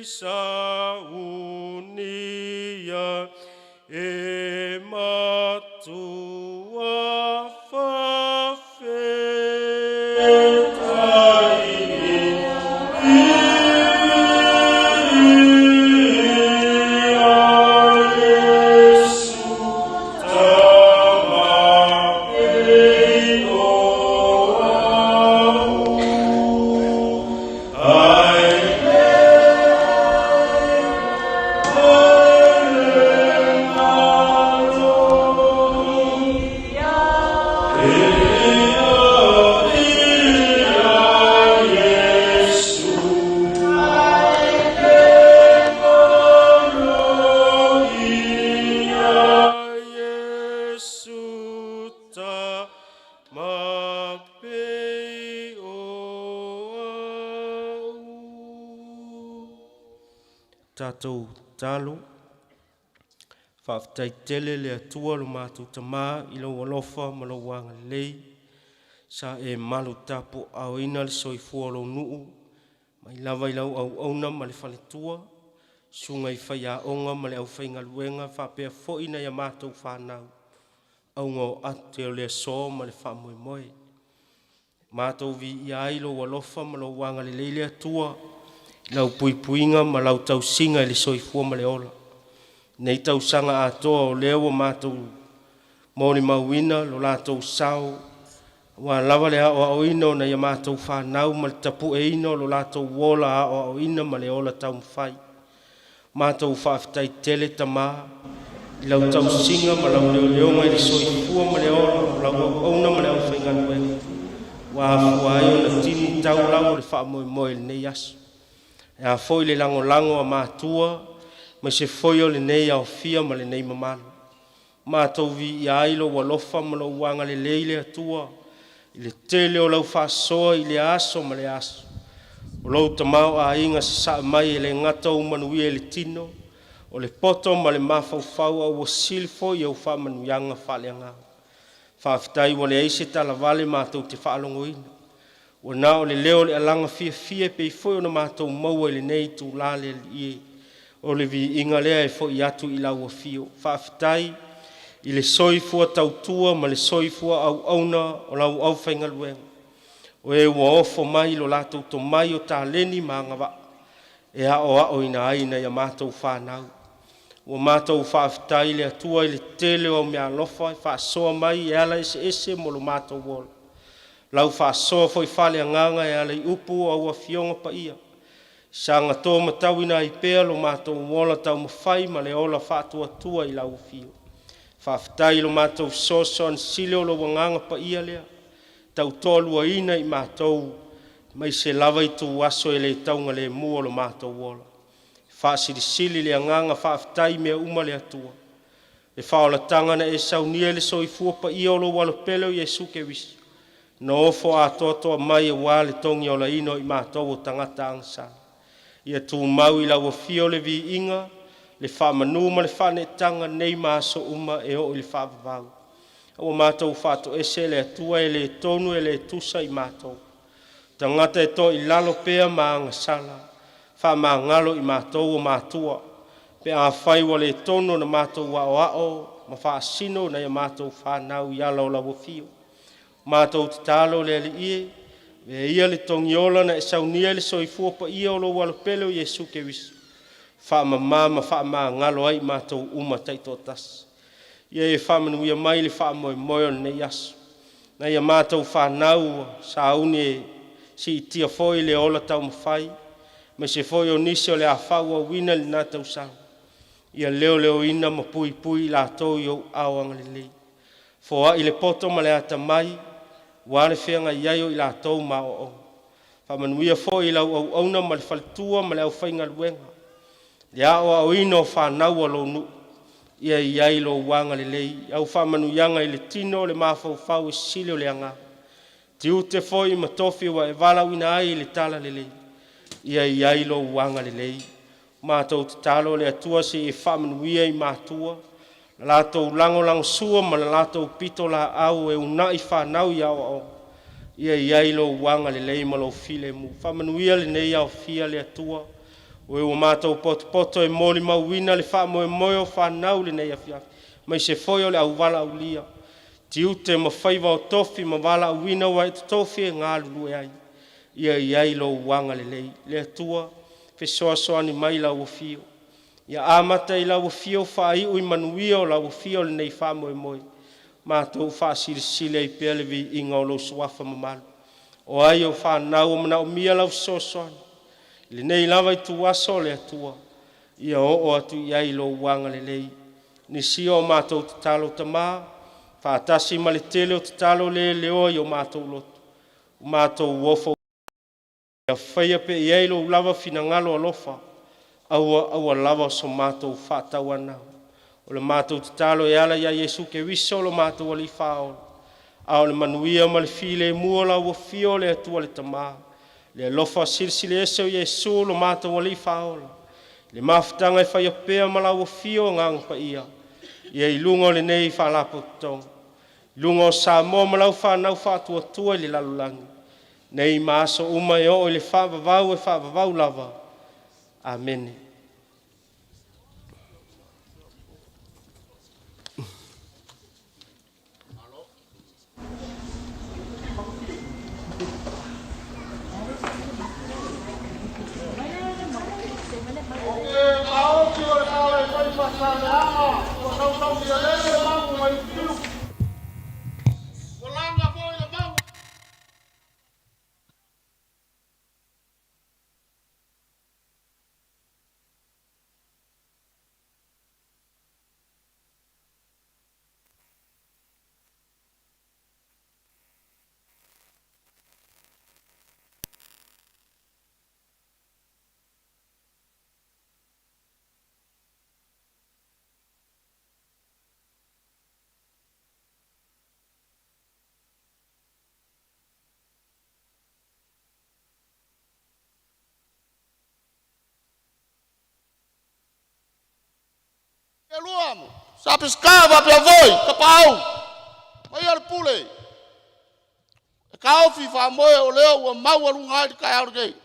Saunia e matua Tatou tatalo. Faafetai tele le Atua lo matou Tamā i lou alofa ma lou agalelei sa e malu tapuaaoina le soifua o lou nuu mai lava i lau auauna ma le faletua, susuga i faiaoga ma le aufaigaluega faapea foi nai a matou fanau auga o ate o le aso ma le faamoemoe. Matou viia ai lou alofa ma lou agalelei le Atua i lau puipuiga ma lau tausiga i le soifua ma le ola. Nei tausaga atoa o lea ua matou molimauina lo latou sao ua lava le aoaoina o nai a matou fanau ma le tapueina o lo latou ola aoaoina ma le ola taumafai. Matou faafetai tele Tamā i lau tausiga ma lau leoleoga i le soifua ma le ola o lau auauna ma le aufaigaluega ua afua ai ona tini tau lau o le faamoemoe i lenei aso. E a foi le lagolago a matua ma se foi o lenei aofia ma lenei mamalu. Matou viia ai lou alofa ma lou agalelei le Atua i le tele o lau faasoa i le aso ma le aso. O lou tamaoaiga sasaa mai e le gata ou manuia i le tino, o le poto ma le mafaufau, a ua sili foi au faamanuiaga faaleagaga. Faafetai ua leai se talavale matou te faalogoina, ua na o le leo o le alaga fiafia e pei foi ona matou maua i lenei itula. Le Alii e, o le viiga lea e foi atu i lau afio. Faafetai i le soifua tautua ma le soifua auauna o lau aufaigaluega, o e ua ofo mai lo latou tomai o taleni ma agavaa e aoaoina ai nai a matou fanau. Ua matou faafetai i le Atua i le tele o au meaalofa e faasoa mai e ala eseese mo lo matou ola. Lau faasoa foi faaleagaga e ala i upu o au Afioga Paia, saga to matauina ai pea lo matou ola taumafai ma le ola faatuatua i lau Afio. Faafetai i lo matou fesoasoani sili o lou Agaga Paia lea tautoaluaina i matou mai se lava itu aso e le taugalemu o lo matou ola. Faasilisili le agaga faafetai i mea uma le Atua, le faaolataga na e saunia e le soifua paia o lou Alo pele o Iesu Keriso na ofo atoatoa mai aua le togiolaina o i matou o tagata agasala. Ia tumau i lau Afio le viiga, le faamanu ma le faaneetaga nei ma aso uma e oo i le faavavau. Ua matou faatoese le Atua e le tonu e le tusa i matou tagata e toilalo pea ma agasala, faamagalo i matou o matua pe afai ua le tonu ona matou aoao ma faasino nai a matou fanau i ala o lau afio. Matou tatalo le Alii e, avea ia le togiola na e saunia e le soifua paia o lou Alo pele o Iesu Keriso, faamama ma faamagalo ai i matou uma taitoatasi. Ia e faamanuia mai le faamoemoe o lenei aso, nai a matou fanau ua sauni e siitia foi le ola taumafai, aemaise foi o nisi o le a faaauauina lena tausaga, ia leoleoina ma puipui i latou i ou aao agalelei. Foai le poto ma le atamai aua le feagai ai o i latou ma aoaoga. Faamanuia foi i lau auauna ma le faletua ma le aufaigaluega i le aoaoina o fanau a lou nuu. Ia i ai lou agalelei, au faamanuiaga i le tino, le mafaufau e sili o le agaga, tiute foi ma tofi ua e valaauina ai i le talalelei. Ia i ai lou agalelei. Matou tatalo le Atua se i e faamanuia i matua i le latou lagolagosua ma le latou pitolaau e uunai fanau i aoaoga. Ia i ai lou agalelei ma lou filemu. Faamanuia lenei aofia le Atua O e ua matou potopoto e molimauina le faamoemoe o fanau i lenei afiafi, aemaise foi o le auvalaaulia, tiute ma faiva o tofi ma valaauina ua e tofia e galulue ai. Ia i ai Lou agalelei, le Atua fesoasoani mai i lau Afio, ia amata i lau afio faaiu i manuia o lau afio lenei faamoemoe. Matou faasilisili ai pea le viiga o lou Suafa mamalu. O ai o fanau o manaomia lau fesoasoani i lenei lava ituaso, le Atua ia oo atu i ai lou agalelei. Nisia o matou tatalo Tama, faatasi ma le tele o tatalo le leoa i o matou loto, ua matou ofo ia faia pea i ai lou lava finagalo alofa, aua aua lava so matou faatauanau. O le matou tatalo e ala ia Iesu Keriso lo matou Alii Faaola, a o le manuia ma le filemu o lau Afio le Atua le Tama, le alofa silisili ese o Iesu lo matou Alii Faaola, le mafutaga e faia pea ma lau Afio Agaga Paia, ia i luga o lenei faalapotopotoga, luga o Samoa ma lau fanau faatuatua i le lalolagi, nei ma aso uma e oo i le faavavau e faavavau lava. Amene. Ou te taofi o le a le Faasaleleaga ua tautaunialele le magu mai Lufilufi. Ua laga foi le magu lua Sa Peseta faapea foi Tapaau, paia o le Pule e taofi faamoe o lea ua maualuga ai le taeao lenei.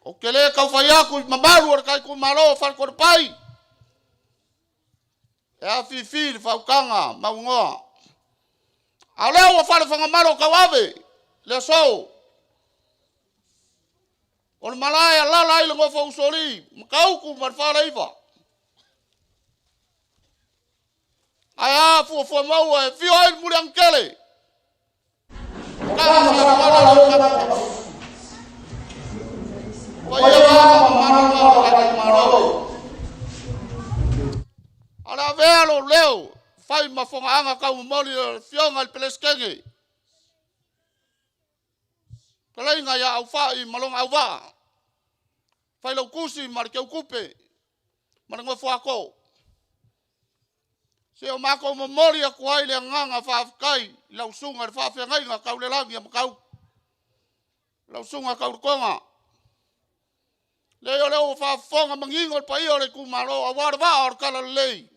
Ou te le tau fai atu i mamalu o le ta itumalo o Falekonepai, e afifi le faautaga maunoa, a o lea ua fale Fagamalo tauave le aso. O le malae e alaala ai le nofo a usoalii Matautu ma le Faleiva. Ae a fuafua maua e afio ai le Muliagatele. Paia ma mamalu o le tatou Malo. A o le avea lou leo fai ma fogaaga taumomoli o le Afioga i le Peresetene, fetalaiga ia Aufai ma lona auvaa, Failautusi ma le Teutupe ma le Nofoato. Se o matou momoli atu ai le agaga faafetai i lau susuga i le faafeagaiga tau le lagi a Matautu, lau susuga Tauletoga. Leai, o lea ua faafofoga manino le paia o le itumalo aua le vaa o le Talalelei,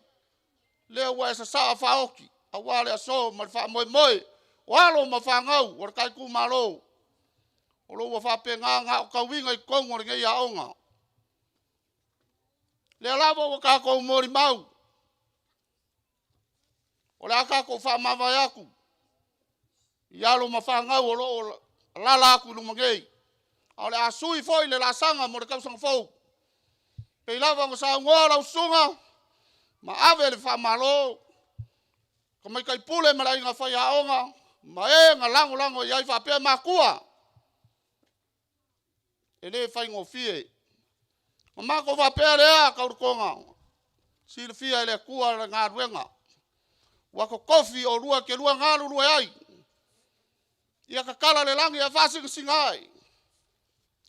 lea ua e sasaa faaoti aua le aso ma le faamoemoe o alo ma fanau o le ta itumalo o lo o ua faapena ona aotauina i totonu o lenei aoga. Lea lava ua tatou molimau, o le a tatou faamavae atu i alo ma fanau o lo o alaala atu i luma nei, a o le a sui foi le laasaga mo le tausaga fou. Pei lava ona saunoa lau susuga ma ave le faamalo tamaitai pule ma le aiga faiaoga ma e na lagolago i ai faapea matua, e le faigofie. Ma matou faapea lea, Tauletoga, silafia e le Atua le galuega ua totofi oulua e te lua galulue ai. Ia tatala le lagi ae faasinasina ai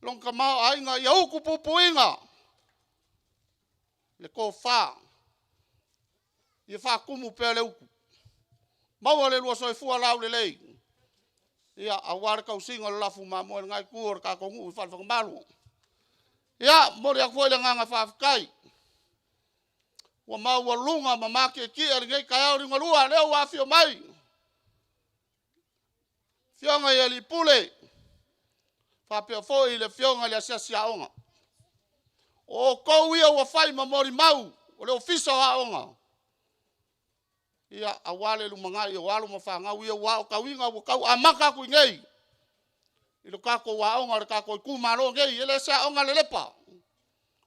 lona tamaoaiga, ia utu puipuiga le tofa, ia faatumu pea le utu, maua le lua soifua laulelei, ia aua le tausiga o le lafu mamoe i lena itu o le tatou nuu i Falefagamalo. Ia, momoli atu foi le agaga faafetai ua maualuga ma matietie lenei taeao liugalua, lea ua afio mai Afioga i Alii Pule, Faapea foi le afioga i le asiasi aoga. O outou ia ua fai ma molimau o le Ofisa o Aoga, ia, aua le lumanai o alo ma fanau ia ua aotauina, ua tau amata atu i inei i le tatou aoga o le tatou itumalo nei. E le o se aoga a Lelepa,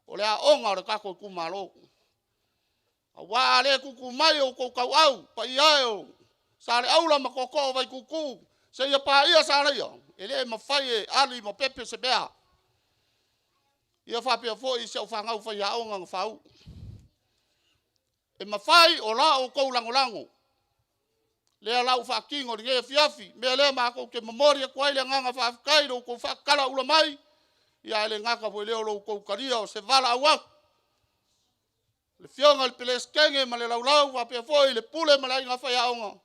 o le aoga o le tatou itumalo. Aua a le tutu mai outou tauau, paia e o Saleaula ma tootoo o Vaituutuu seia paia Saleia, e le mafai e Ali ma Pepe se mea. Ia faapea foi si au fanau faiaoga na faauu. E mafai o la outou lagolago lea la ua faatino i lenei afiafi. O le mea lea matou te momoli atu ai le agaga faafetai i lo outou faatatalaula mai, ae le gata foi i lea o lo outou talia o se valaau atu i le Afioga i le Peresetene ma le Laulau faapea foi le Pule ma le Aiga Faiaoga,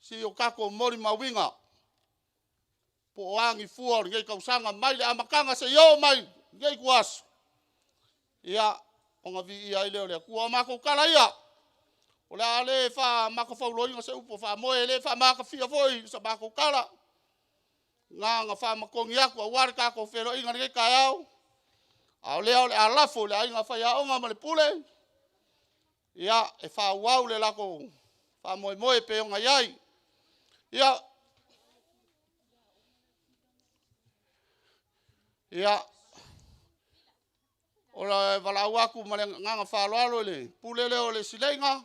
se i o tatou molimauina po o a ni fua o lenei tausaga mai le amataga seia oo mai i lenei ituaso, ia, ona viia ai lea o le Atua. O matou tala ia, o le a le faamatafauloaina se upu a faamoe, e le faamatafia foi sa matou tala, na ona faamatogi atu aua le tatou feiloaiga i lenei taeao, a o lea o le a lafo i le aiga faiaoga ma le pule e faaauau le latou faamoemoe e pei ona i ai. Ia, o le valaau atu ma le agaga faaaloalo i le pule lea o le Sileiga,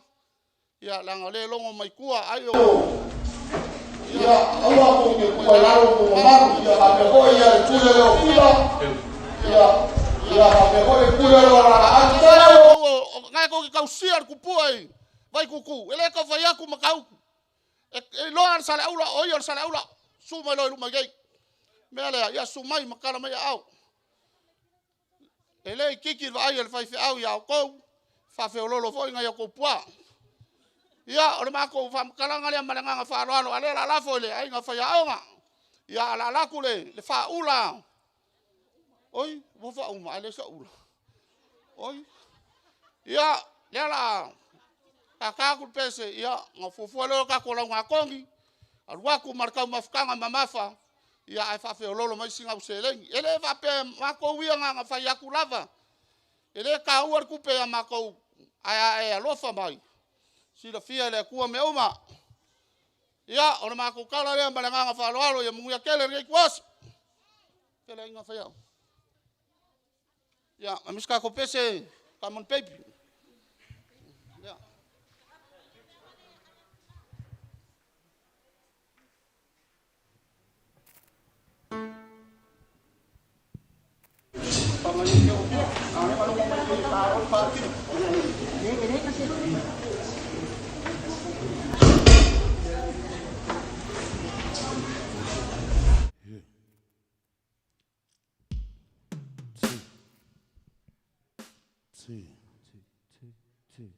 ia leaga o lea e logo mai tua, ai o... Ia, aua tou te tua i lalo outou mamalu, ia faapea foi le pule lea o Fila, ia faapea foi le pule lea o Alaaau. Na tou te tausia le tupua i Vaituutuu, e le tau fai atu Matautu. E iloa lava le Saleaula, o ia o le Saleaula, susu mai loa i luma i nei. O le mea lea, ia susu mai ma tala mai aao. E le itiiti le vaai a le faifeau ia outou, e faafeoloolo foi nai a outou puaa. Ia, o le matou faamatalaga lea ma le agaga faaaloalo, a o lea o le a lafo i le aiga faiaoga. Ia, ae o le a alu atu le faaula. Oi, ua faauma ae leai sau ula. Oi, ia, lea o le a tata atu le pese, ia, ona fuafua lea o tatou laugatogi, alu atu ma le taumafataga mamafa, ae faafeoloolo mai sina au seleni. E le faapea o matou ia na ona fai atu lava, e le taua le tupe ia matou, ae a e alofa mai, silafia e le Atua mea uma. Ia, o le matou tala lea ma le agaga faaaloalo, ia manuia tele lenei ituaso. Ia, aumai se tatou pese Kamuni Baby. Ia. Two, two, two.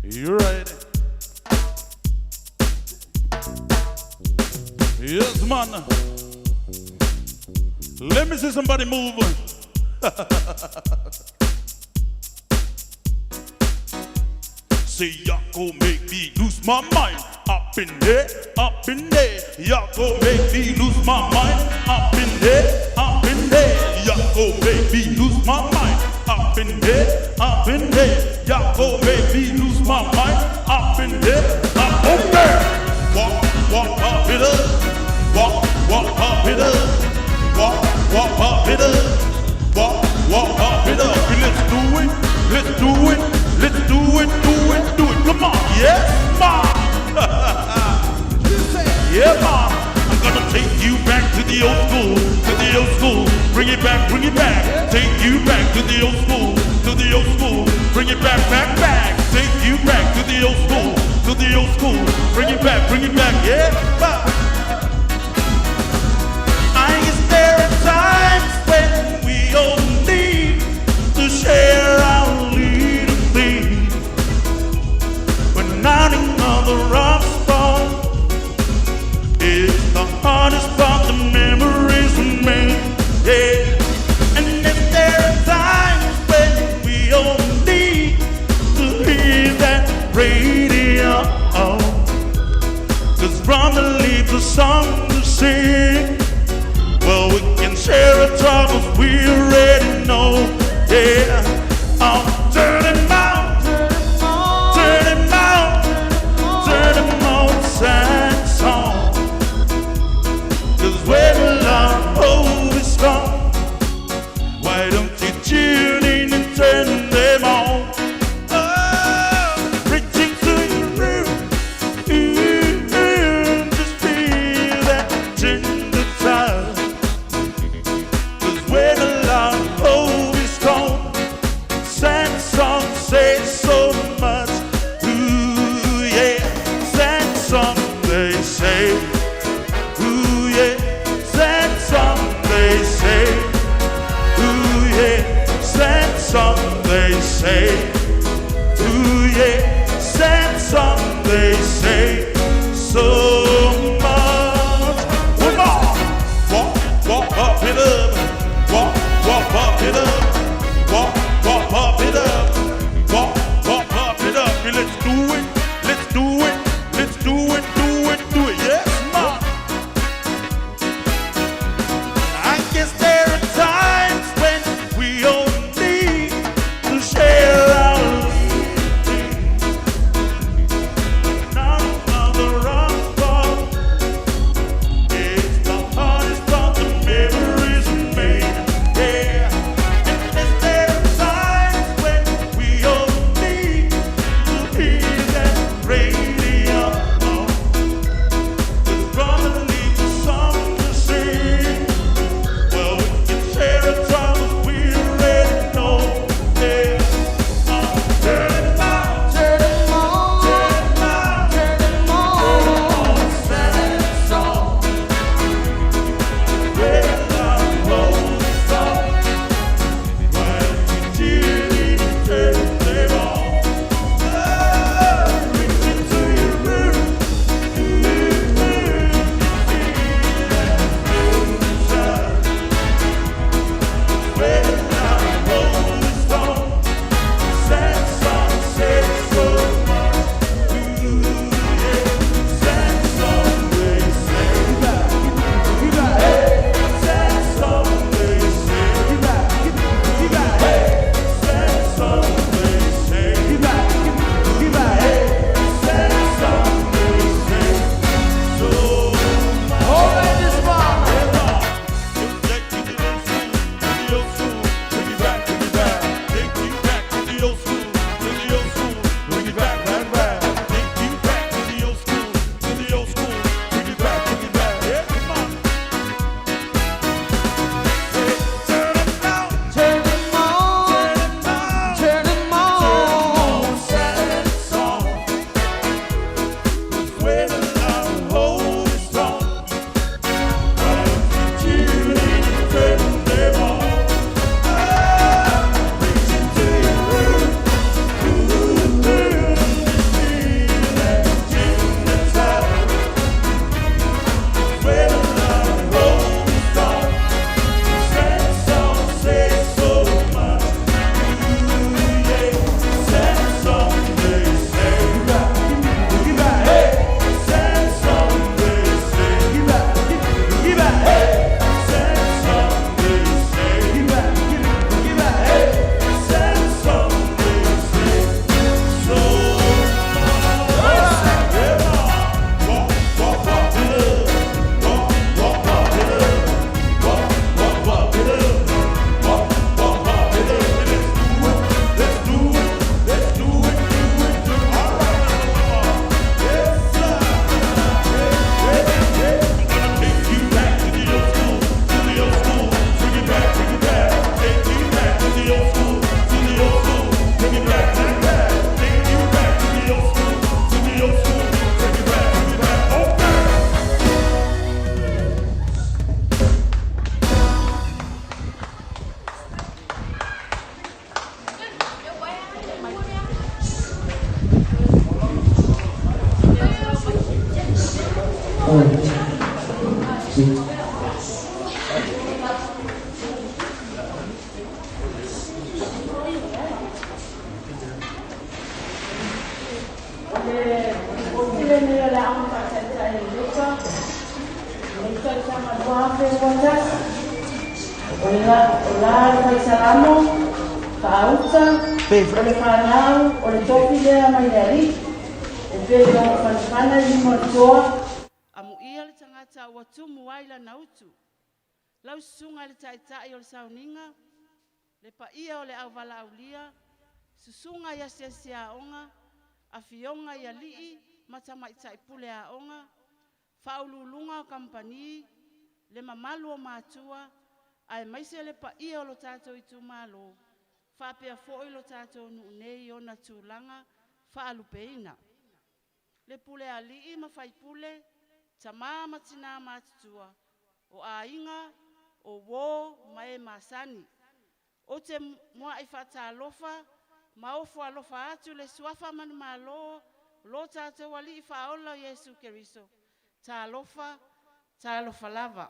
You ready? Yes, man. Let me see somebody move. Say y'all gon' make me lose my mind. Up in there, up in there. Y'all gon' make me lose my mind. Up in there, up in there. Y'all gon' make me lose my mind. Up in there, up in there. Y'all gon' make me lose my mind. Up in there, up in there. Walk, walk up it up. Walk, walk up it up. Walk, walk up it up. Walk, walk up it up. Let's do it. Let's do it. Let's do it. Do it. Do it. Come on. Yes, ma. Yeah, ma. I'm gonna take you back to the old school. To the old school. Bring it back. Bring it back. Take you back to the old school. To the old school. Bring it back, back, back. Take you back to the old school. To the old school. Bring it back. Bring it back. Yeah, ma. I guess there are times when we all need to share our little thing. But not another rough spot is the hardest part, the memories remain. Yeah. And if there are times when we all need to hear that radio, sing. Well, we can share our troubles we already know. Yeah. Oh, turn them out, turn them out, turn them on, sad song. 'Cause when our hope is strong, why don't you tune in and turn them on? Oh, reaching to your room, ooh, ooh, just feel that tender touch. 'Cause when our hope is strong, sad songs say so much. Ooh, yeah, sad song they say. Ooh, yeah, sad song they say. Ooh, yeah, sad song they say. Ooh, yeah, sad song they say. So much. One more. Walk, walk up it up. Walk, walk up it up. Walk, walk up it up. Walk, walk up it up. Let's do it. Let's do it. Let's do it. Do it. Do it. Yes, ma. I guess there are times when we all need to share our things. Not another wrong spot. It's the hardest part, the memories remain. Yeah. And yes, there are times when we all need to hear that radio. It's probably the song to sing. Well, we can share our troubles we already know. Yeah. Turn it on, Turn 'em on, turn it on, turn 'em on. sad song. When our hope is strong, why don't you tune in and turn them on? Oh, reach into your room, ooh, ooh, feel that touch. When our hope is strong, sad song says so much. Ooh, yeah, sad song they say. Hey, sad song they say. Hey, sad song they say. Hey, sad song they say. So Alright, this one. Take you to the old school, to the old school, bring it back, bring it back. Take you back to the old school, to the old school, bring it back, back, back. Take you back to the old school, to the old school, bring it back, bring it back. Yeah, come on. Say, turn 'em out, Turn 'em on, turn 'em out, turn 'em on. sad song. When our hope is strong, why don't you tune in and turn them on? Ah, reach into your room, ooh, ooh, feel that tender touch. When our hope is strong, sad song says so much. Ooh, yeah, sad song they say. Hey, sad song they say. Hey, sad song they say. Hey, sad song they say. So much. Yeah. Walk, walk, walk it up. Walk, walk, walk it up. Walk, walk, walk it up. Walk, walk, walk it up. Let's do it. Let's do it. Let's do it. Do it. Do it. All right. Yes, sir. I'm gonna take you back to the old school, to the old school. Bring it back, bring it back. Take you back to the old school, to the old school. Bring it back, bring it back. Take you back to the old school, to the old school. Bring it back, bring it back. Okay. O le lenei o le aoga faataitai Luka, le tausaga 2021. O le la, o la le fai salamo, faauta, o le fanau, o le tofi lea mai le alii, e pei ona fanafana i lima o le toa, amuia le tagata ua tumu ai lana utu. Lau susuga i le taitai o le sauniga, le paia o le auvalaaulia, susuga i asiasi aoga, afioga i alii ma tamaitai pule aoga, faauluuluga o kamupani, le mamalu o matua, aemaise le paia o lo tatou itumalo, faapea foi lo tatou nuu nei i ona tulaga faalupeina. Le pule alii ma faipule, tama ma tina matutua, o aiga, o uo ma e masani. Ou te muai faatalofa ma ofo alofa atu i le suafa manumalo o lo tatou Alii Faaola o Iesu Keriso. Talofa, talofa lava.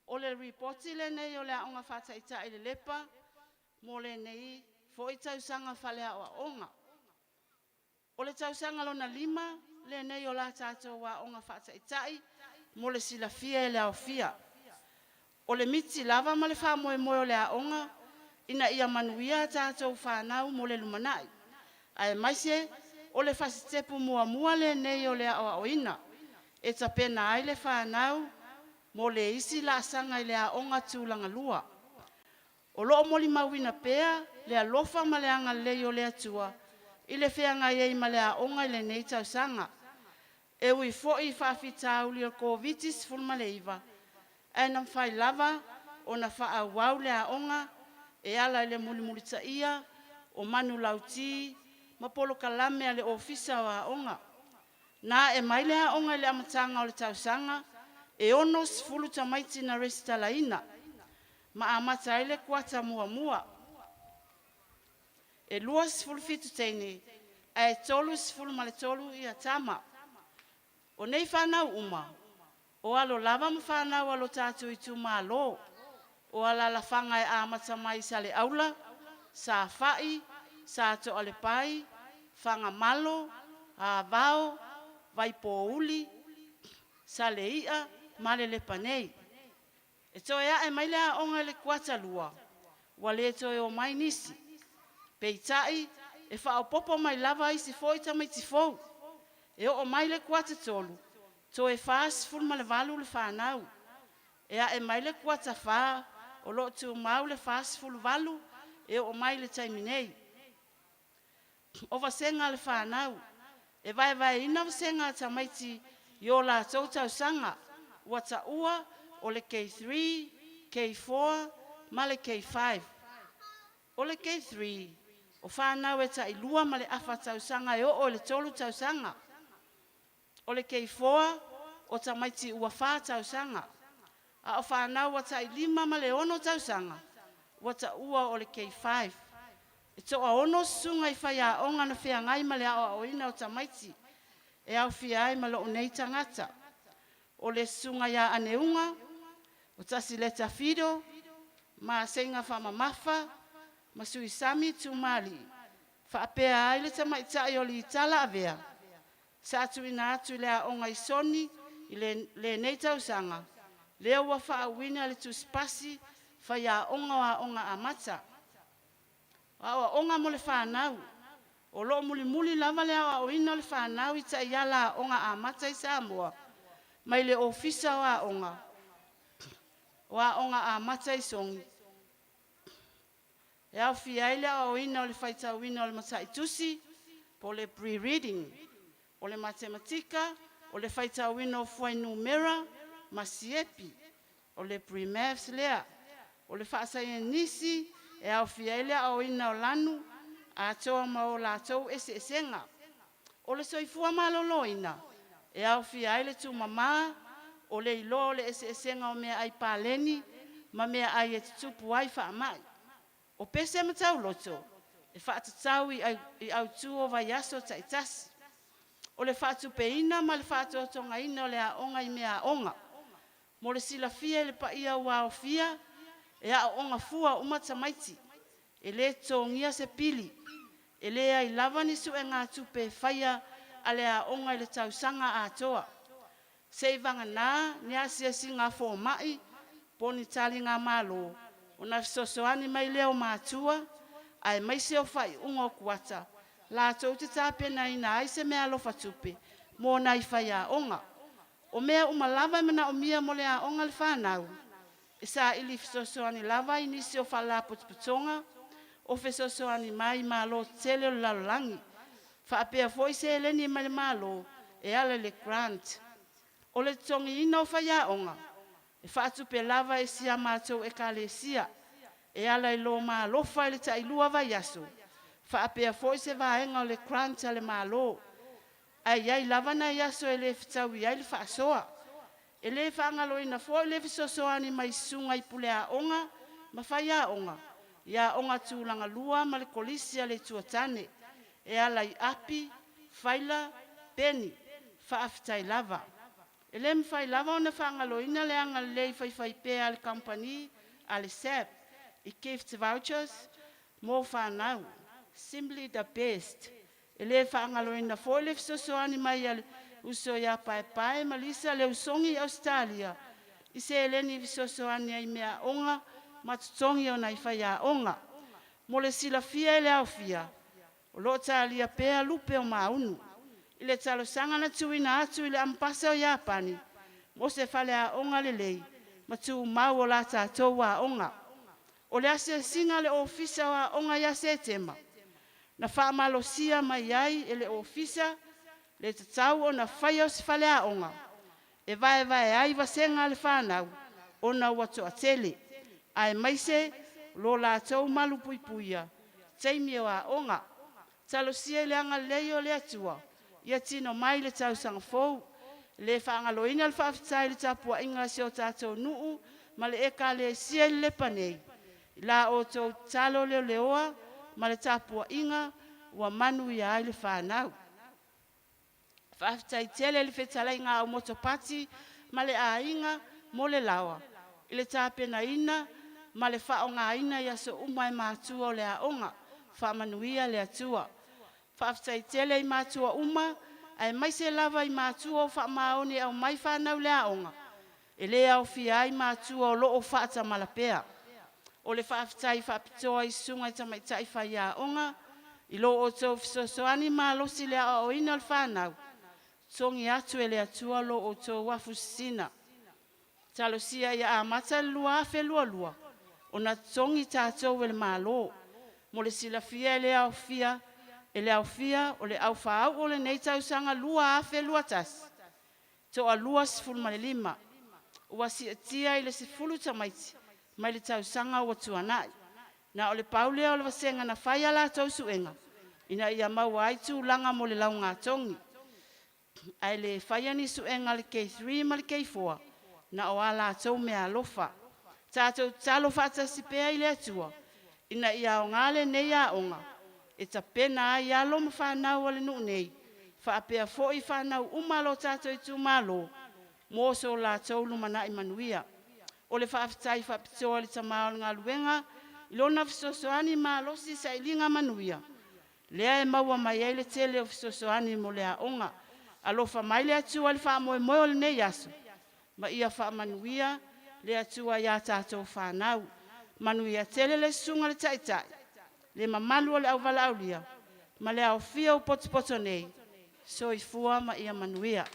O le ripoti lenei o le Aoga Faataitai i Lelepa mo lenei foi tausaga faaleaoaoga. O le tausaga lona lima lenei o la tatou aoga faataitai mo le silafia e le aofia. O le miti lava ma le faamoemoe o le aoga ina ia manuia a tatou fanau mo le lumanai, aemaise o le fasitepu muamua lenei o le aoaoina e tapena ai le fanau mo le isi laasaga i le aoga tulagalua. O lo o molimauina pea le alofa ma le agalelei o le Atua i le feagai ai ma le aoga i lenei tausaga. E ui foi i faafitauli o le Koviti-19, ae na mafai lava ona faaauau le aoga e ala i le mulimulitaia o manulauti ma polokalame a le Ofisa o Aoga. Na ae mai le aoga i le amataga o le tausaga, e 60 tamaiti na resitalaina, ma amata ai le kuata muamua. E 27 teine ae 33 tama. O nei fanau uma, o alo lava ma fanau a lo tatou itumalo, o alaalafaga e amata mai i Saleaula, Safai, Satoalepai, Fagamalo, Avao, Vaipouli, Saleia ma Lelepa nei. E toe ae mai le aoga i le kuata lua, ua le toe omai nisi. Peitai, e faaopoopo mai lava isi foi tamaiti fou. E oo mai le kuata tolu, toe 48 le fanau. E ae mai le kuata fa, o lo o tumau le 48 e oo mai le taimi nei. O vasega a le fanau. E vaevaeina vasega a tamaiti i o latou tausaga ua taua o le K3, K4 ma le K5. O le K3, o fanau e tailua ma le afa tausaga e oo i le 3 tausaga. O le K4, o tamaiti ua 4 tausaga. A o fanau ua tailima ma le 6 tausaga, ua taua o le K5. E toaono susuga i faiaoga na feagai ma le aoaoina o tamaiti e aofia ai ma lou nei tagata. O le susuga ia Aneuga, o Tasileta Fido, ma Seiga Faamamafa, ma Suisami Tumalii, faapea ai le tamaitai o Litala Avea, sa tuuina atu i le aoga i Soni i lenei tausaga, lea ua faauuina le tusipasi faiaoga o aoga amata. O aoaoga mo le fanau. O lo o mulimuli lava le aoaoina o le fanau i taiala aoga amata i Samoa mai le Ofisa o Aoga o Aoga Amata i Sogi, e aofia ai le aoaoina o le faitauina o le mataitusi po o le pre-reading, o le matematika, o le faitauina o fuainumera ma siepi, o le pre-maths lea, o le faasaienisi e aofia ai le aoaoina o lanu atoa ma o latou eseesega. O le soifua maloloina e aofia ai le tuumama, o le iloa o le eseesega o meaai paleni ma meaai e tutupu ai faamai. O pese ma tauloto e faatatau i autu o vaiaso taitasi. O le faatupeina ma le faatotogaina o le aoga i meaaoga. Mo le silafia e le paia ua aofia, e aooga fua uma tamaiti, e le totogia se pili. E leai lava ni suegatupe e faia a le aoga i le tausaga atoa. Seiavagana ni asiasiga a fomai po o ni taligamalo ona fesoasoani mai lea o matua aemaise o faaiuga o kuata latou te tapenaina ai se meaalofa tupe mo nai faiaoga. O mea uma lava e manaomia mo le aoga a le fanau, e saili fesoasoani lava i nisi o faalapotopotoga o fesoasoani mai malo tetele o le lalolagi, faapea foi seleni mai le Malo e ala i le grant. O le totogiina o faiaoga, e faatupe lava e si a matou Ekalesia e ala i loma alofa i le tailua vaiaso, faapea foi se vaega o le grant a le Malo. Ae i ai lava nai aso e le fetaui ai le faasoa. E le faagaloina foi le fesoasoani mai susuga i puleaoga ma faiaoga i aoga tulagalua ma le Kolisi a le Itu o Tane e ala i api, faila, peni. Faafetai lava. E le mafai lava ona faagaloina le agalelei faifaipea a le kamupani a le SABB i gift vouchers mo fanau. Simply the best. E le faagaloina foi le fesoasoani mai a le uso ia Paepae ma Lisa Leusogi i Ausetalia i seleni e fesoasoani ai i meaaoga ma totogi o nai faiaoga. Mo le silafia e le aofia, o lo o talia pea lupe o maunu. I le talosaga na tuuina atu i le Amepasa o Iapani mo se faleaoga lelei ma tumau o la tatou aoga. O le asiasiga a le Ofisa o Aoga ia Setema, na faamalosia mai ai e le Ofisa le tatau ona faia o se faleaoga e vaevae ai vasega a le fanau ona ua toatele, aemaise o lo latou malupuipuia i taimi o aoga. Talosia i le agalelei o le Atua ia tino mai le tausaga fou. E le faagaloina le faafetai i le tapuaiga a si o tatou nuu ma le Ekalesia i Lelepa nei i la outou tatalo leleoa ma le tapuaiga ua manuia ai le fanau. Faafetai tele i le fetalaiga a Aumoto Pati ma le aiga mo le laoa i le tapenaina ma le faaaogaina i aso uma e matua o le aoga. Faamanuia le Atua. Faafetai tele i matua uma aemaise lava i matua ua faamaoni e aumai fanau i le aoga, e le aofia ai matua o lo o faatamala pea. O le faafetai faapitoa i susuga i tamaitai faiaoga i lo outou fesoasoani malosi i le aoaoina o le fanau, totogi atu e le Atua lo outou afu sisina. Talosia ia amata le 2022 ona totogi tatou e le Malo. Mo le silafia e le aofia e le aofia o le au faauu o lenei tausaga 2021, toa 25, ua siitia i le 10 tamaiti mai le tausaga ua tuanai. Na o le pau lea o le vasega na fai a latou suega ina ia maua ai tulaga mo le laugatogi. Ae le faia ni suega a le K3 ma le K4, na o a latou meaalofa. Tatou tatalo faatasi pea i le Atua ina ia aoga lenei aoga e tapena ai alo ma fanau a le nuu nei faapea foi fanau uma a lo tatou itumalo mo so latou lumanai manuia. O le faafetai faapitoa i le tama o le galuega i lona fesoasoani malosi i sailiga manuia lea e maua mai ai le tele o fesoasoani mo le aoga. Alofa mai le Atua i le faamoemoe o lenei aso ma ia faamanuia le Atua i a tatou fanau. Manuia tele le susuga i le Taitai, le mamalu o le auvalaaulia ma le aofia o potopoto nei. Soifua ma ia manuia.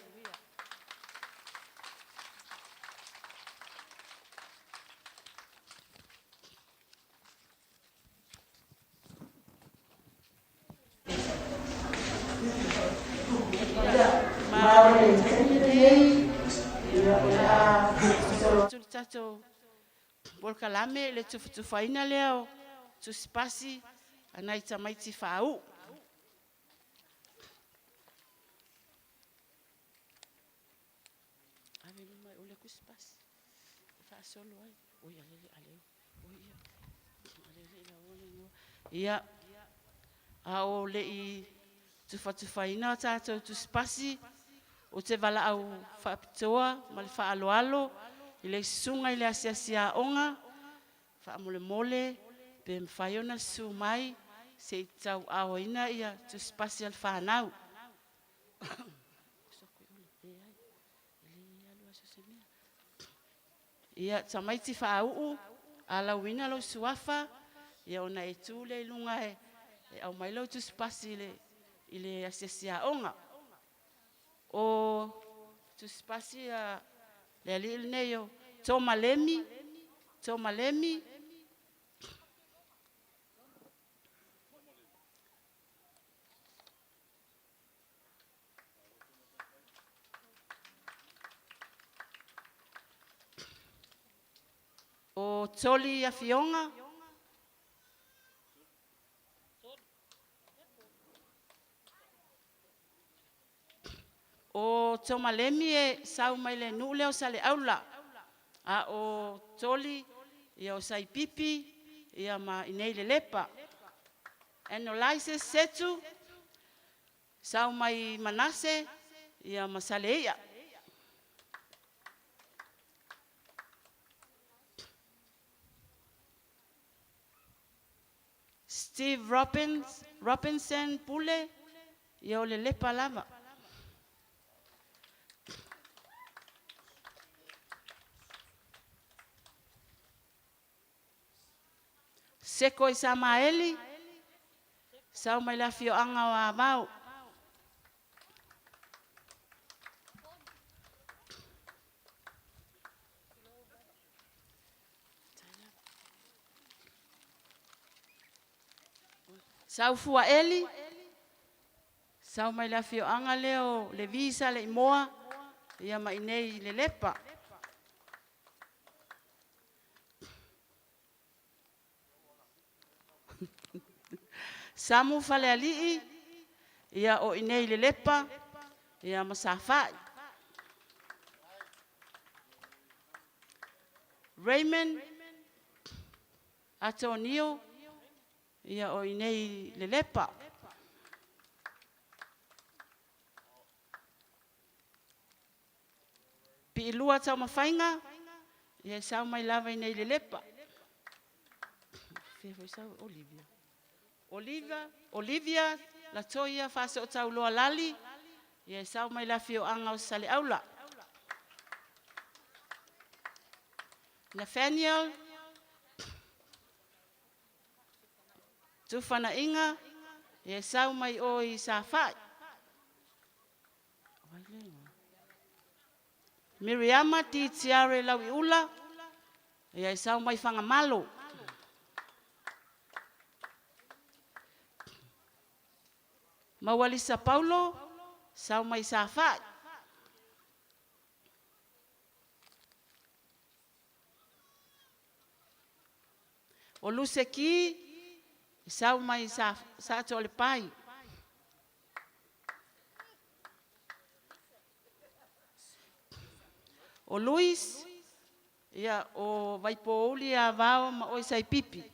Ma o le taimi lenei, ia, o le a sosolo atu le tatou polokalame i le tufatufaina lea o tusipasi a nai tamaiti faauu. Ave i luma e le tusipasi e faasolo ai. Oi, alele, aleu. Oi, ia. Alele i lau le igoa. Ia, a o le i tufatufaina o tatou tusipasi, ou te valaau faapitoa ma le faaaloalo i le susuga i le asiasi aoga, faamolemole pe mafai ona susu mai se i tauaaoina ia tusipasi a le fanau. Ia, tamaiti faauu, alauina lou suafa, ia ona e tu lea i luga e aumai lau tusipasi i le asiasi aoga. O tusipasi a le alii lenei o Tomalemi, Tomalemi. O Toli Afioga. O Tomalemi e sau mai le nuu lea o Saleaula, a o Toli ia o Saipipi ia ma inei le Lepa. Analysis Setu sau mai Manase ia ma Saleia. Steve Robbins, Robinson Pule, ia o le Lepa lava. Seko i Samaeli, sau mai le afioaga o Avao. Saufua Eli, sau mai le afioaga lea o Levi Saleimoa, ia ma inei i le Lepa. Samu Falealii, ia o inei i le Lepa, ia ma Safai. Raymond Atonio, ia o inei i le Lepa. Piilua Taumafaiga, ia sau mai lava inei i le Lepa. Olivia. Olivia, Olivia Latoia Faasootauloa Lali, ia sau mai le afioaga o Saleaula. Nathaniel Tufanaiga, ia sau mai o i Safai. Miriama Di Tiare Lauiula, ia sau mai Fagamalo. Maualisa Paulo, sau mai Safai. O Luse Ki, sau mai sa Saatoalepai. O Luis, ia o Vaipouli Avao ma oi Saipipi.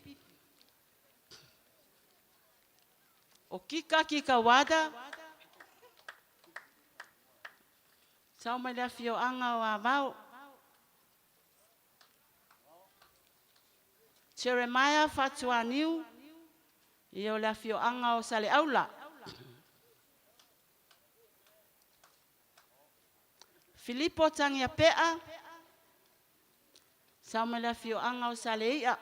O Kika Kika Wada, sau mai le afioaga o Avao. Jeremiah Fatuaniu, ia o le afioaga o Saleaula. Filipo Tangiapea, sau mai le afioaga o Saleia.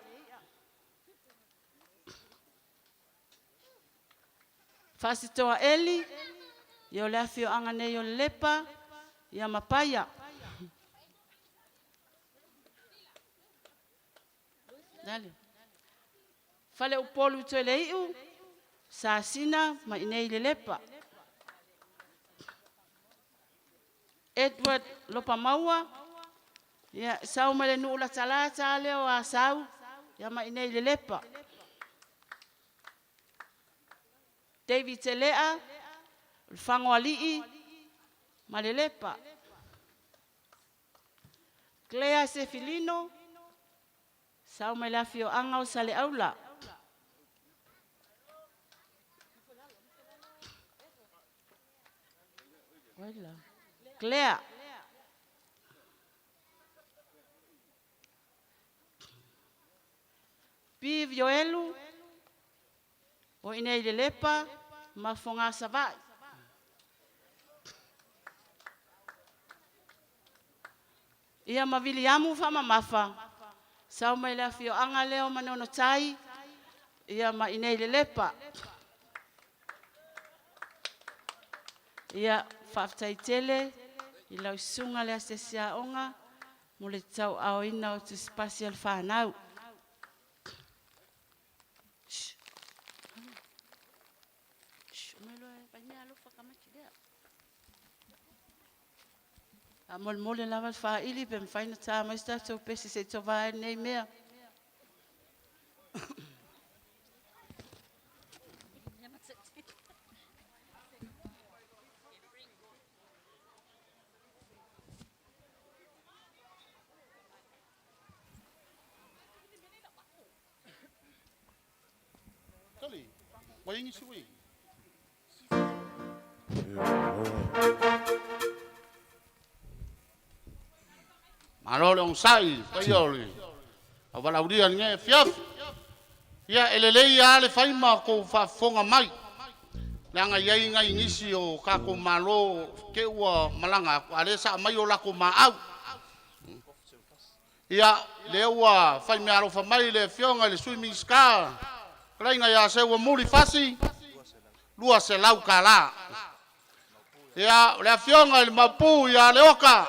Faasitoa Eli, ia o le afioaga nei o Lepa, ia ma Paia. Dale. Fale Upolu Toeleiu, Sasina ma inei le Lepa. Edward Lopamaua, ia sau mai le nuu latalata lea o Asau, ia ma inei le Lepa. David Telea, o le Fagoalii ma le Lepa. Clea Sefilino, sau mai le afioaga o Saleaula. Clea. P. Vioelu, o inei le Lepa ma Foga Savai. Ia ma Viliamu Faamamafa, sau mai le afioaga lea o Manonotai, ia ma i inei i Lelepa. Ia, faafetai tele i lau susuga le asiasi aoga mo le tauaaoina o tusipasi a le fanau. Faamolemole lava le faaili pe mafai ona ta mai se tatou pese se i tova ai lenei mea. Malo le onosai i le paia o le auvalaaulia i lenei afiafi. Ia, e lelei lava le fai ma outou faafofoga mai, leaga e i ai nai nisi o tatou malo te i ua malaga atu, a o lea sa aumai o latou maau. Ia, lea ua fai meaalofa mai le Afioga i le Sui Minisita, fetalaiga ia Seuamuli Fasi, $200. Ia, o le Afioga i le Maopu ia Leota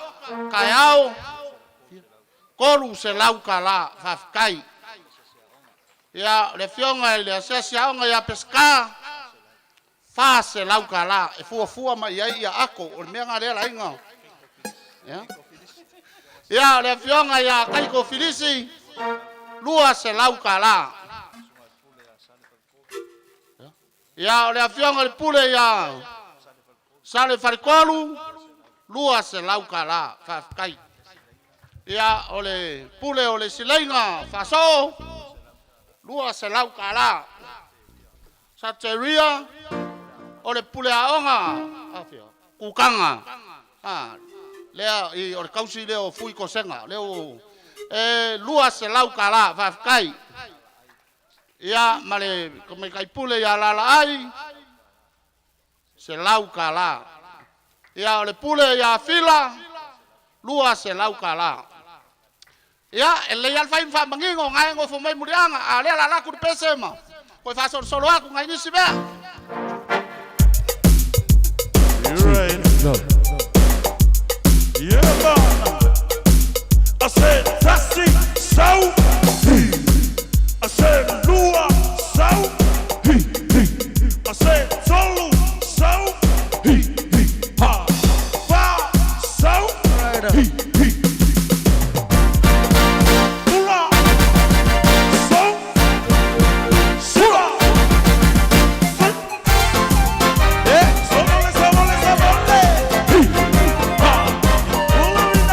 Taeao, $300. Faafetai. Ia, o le Afioga i le Asiasi Aoga ia Peseta, $400 e fuafua mai i ai ato, o le mea lena lea e ala ai ona... Ia, o le Afioga ia Taito Filisi, $200. Ia, o le Afioga i le Pule ia Sale Faletolu, $200. Faafetai. Ia, o le Pule o le Isileiga Faasoo, $200. Sateria, o le Pule Aoga Kutaga, lea o le tausi lea o Fui Kosega, lea ua e $200. Faafetai. Ia, ma le tamaitai pule ia Lalaai, $100. Ia, o le pule ia Fila, $200. Ia, e lelei lava le fai ma faamanino, o lena e nofo mai Muliaga, a o lea o le a alu atu le pese ma toe faasolosolo atu nai nisi mea. You right. No. Yeah, man. I said, Tasi, sau. I said, Lua, sau. I said, Tolu, sau. Ha. Fa, sau. Ula, sau. Sula. Su. Eh, somole, somole, somole. Ha. Ula,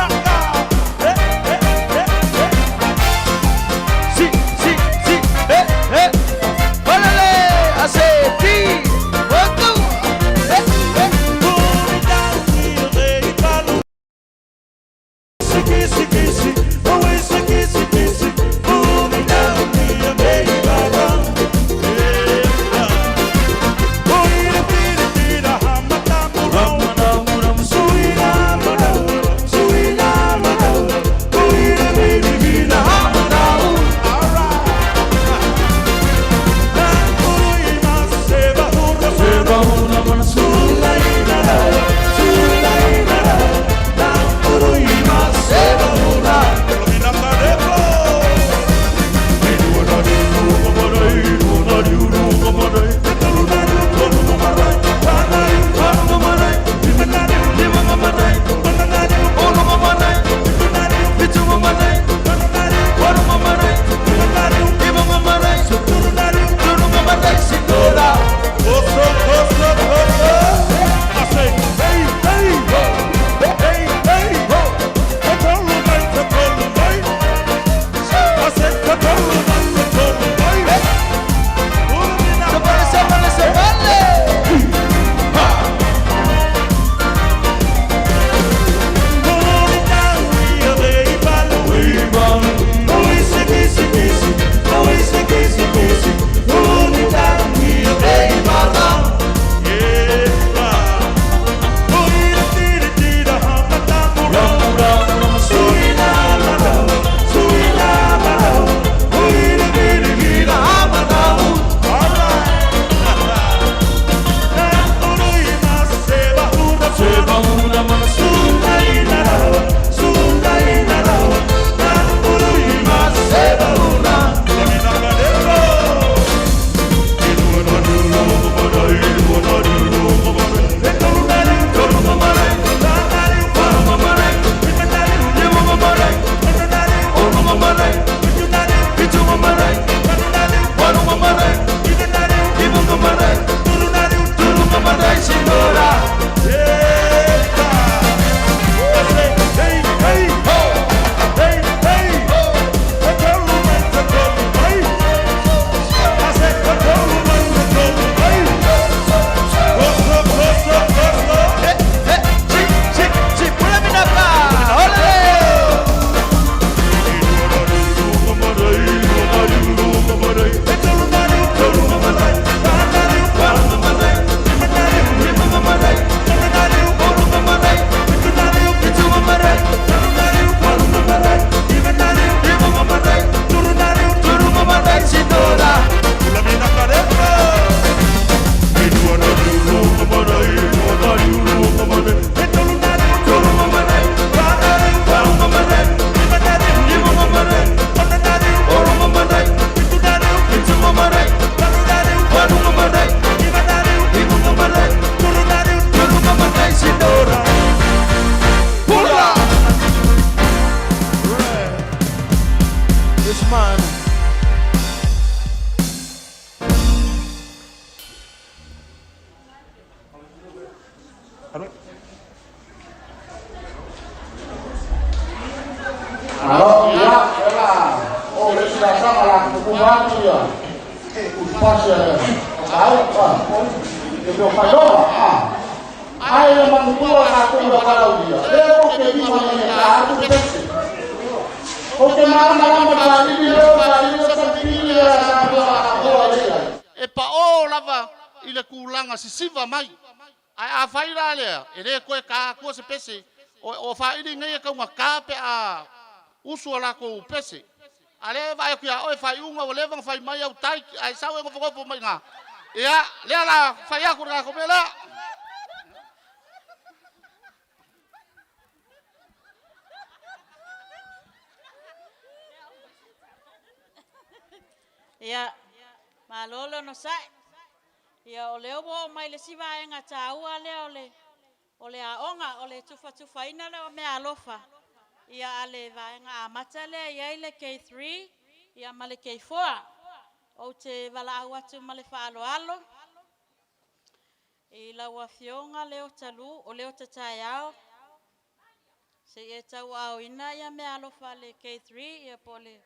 mind. Alo, ia, ela, o le laasaga la tutufa atu ia, ulufasi au, e mea o failoga, ae le manutua tatou le valaulia, lea ou te lima nei e ta atu le pese. Ou te malamalama i le vailili lea o le vailili o Salipili lea sa mea atoa lea. E paʻō lava i le tulaga sisiva mai. Ae afai la lea, e lē toe ta atua se pese, o faili nei e taugata pe a usu a latou pese. A lea e vaai atu iā oe faaiuga ua leva ona fai mai au tai, ae sau e nofonofo mai iina. Ia, lea la fai atu le tatou mea lea. Ia, malo le onosai. Ia, o lea ua oo mai le isi vaega taua lea o le o le aoga, o le tufatufaina lea o meaalofa ia a le vaega amata lea e i ai le K3 ia ma le K4. Ou te valaau atu ma le faaaloalo i lau Afioga Leota Lu, o Leota Taeao, se i e tauaaoina meaalofa a le K3 ia po o le